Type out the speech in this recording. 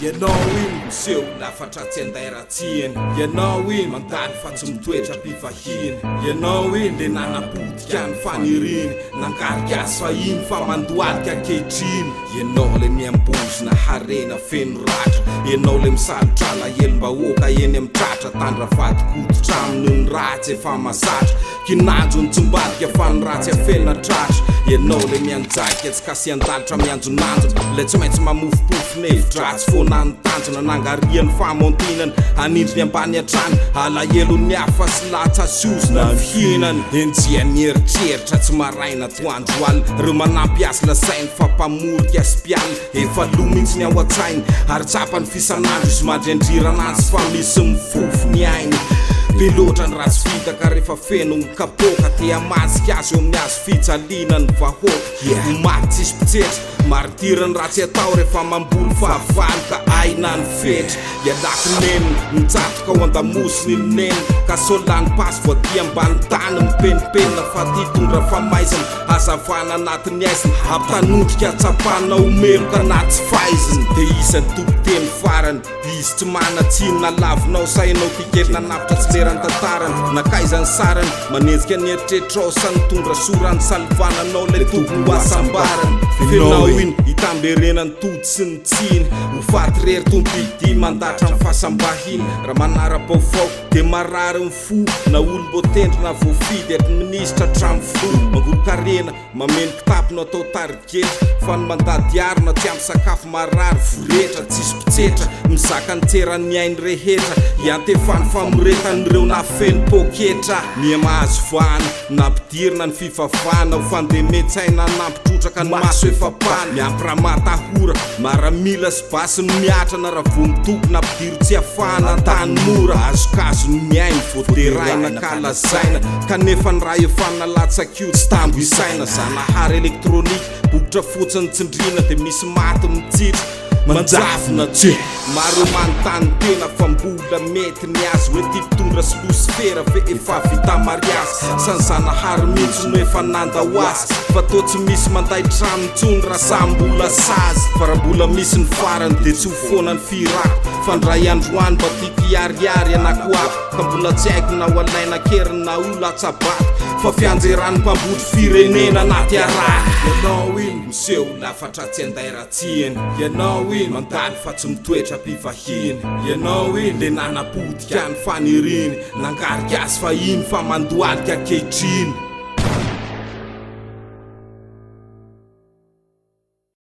Ianao iny miseho lafatra tsy andairatsiany Ianao iny mandalo fa tsy mitoetra mpivahiny Ianao iny le nanapotika ny faniriany Nangarika azy fahiny fa mandohalika ankehitriny Ianao le miambozona harena feno ratra Ianao le misalotra alahelom-bahoaka eny amin'ny tratra Tandra vadin-koditra aminy ny ratsy efa mazatra Kinanjo ny tsimbadika fa ny ratsy afenina tratra Ianao ilay mianjaika tsy kasihan-dalitra mianjonanjona Ilay tsy maintsy mamofompofona hevi-dratsy foana ny tanjona Nangarian'ny fahamontinana hanindry ny ambany hatrany Alahelon'ny hafa sy latsa sy ozona ny fihinany Enjehan'ny eritreritra tsy maraina atoandro alina Ireo manampy azy lazainy fa mpamorika sy mpialona Efa lo mihitsy ny ao an-tsainy ary tsapany f'isan'andro izy mandry andrirana azy fa misy mifofo ny ainy. Be loatra ny ratsy vita ka rehefa feno ny kapoaka te hamadika azy eo amin'ny hazo fijaliana ny vahoaka. Ho maty tsisy mpitsetra, maritiry ny ratsy atao rehefa mamboly fahavalo ka aina ny fetra. Ialako nenina, mitsatoka ao an-damosiny ny nenina ka sao lany pasy vao aty ambany tany mipenipenina fa aty tondra famaizana. Hazavana anatin'ny haizina, ampitanondrika tsapana ho meloka na tsy faizina. Dia iza ny tompon-teny farany? Izy tsy manan-tsiny na lavinao sa ianao tia kely nanavotra tsy leran'ny tantarany? Nankaiza ny sarany? Manenjika ny eritreritrao sa nitondra soa raha nisalovananao ilay tokony ho hasambarana? Fenao iny hitamberenan'ny tody sy ny tsiny, ho faty rery tompon-pidia mandatra amin'ny fasam-bahiny. Raha manara-baovao dia marary ny fo na olom-boatendry na voafidy hatry ny minisitra hatramin'ny filoha mangoron-karena mameno kitapo no atao tarigetra fa ny mandady harona tsy ampy sakafo marary voretra tsisy mpitsetra mizaka ny tseran'ny ainy rehetra iantefan'ny famoretan'ireo nafeno poketra miha mahazo vahana nampidirina ny fivavahana ho fandemen-tsaina nampitrotraka ny maso efa pana miampy ramatahora maramila sy Basy no mihatra na raha vao mitoko nampidiro tsy afahana Antanimora azokazony ny ainy vao deraina ka lazaina kanefa ny raha efa nalatsaka io tsy tambo isaina Zanahary elektronika bokotra fotsiny tsindriana dia misy maty mitsitra manjavona tse Maro manontany tena fa mbola mety ny azy hoe ty mpitondra sy losifera ve efa vita mariazy sa ny Zanahary mihitsy no efa nandao azy Fa toa tsy misy mandaitra aminy intsony raha samy mbola sazy Fa raha mbola misy ny farany dia tsy ho foana ny fihirako Fa ndray androany mba tiako hiharihary anakoako Ka mbola tsy haiko na ho alaina an-keriny na ho latsa-bato Fa fianjeran'ny mpambotry firenena anaty arary Ianao iny miseho lafatra tsy andairatsiany Ianao iny mandalo fa tsy mitoetra mpivahiny Ianao iny le nanapotika ny faniriany Nangarika azy fahiny fa mandohalika ankehitriny.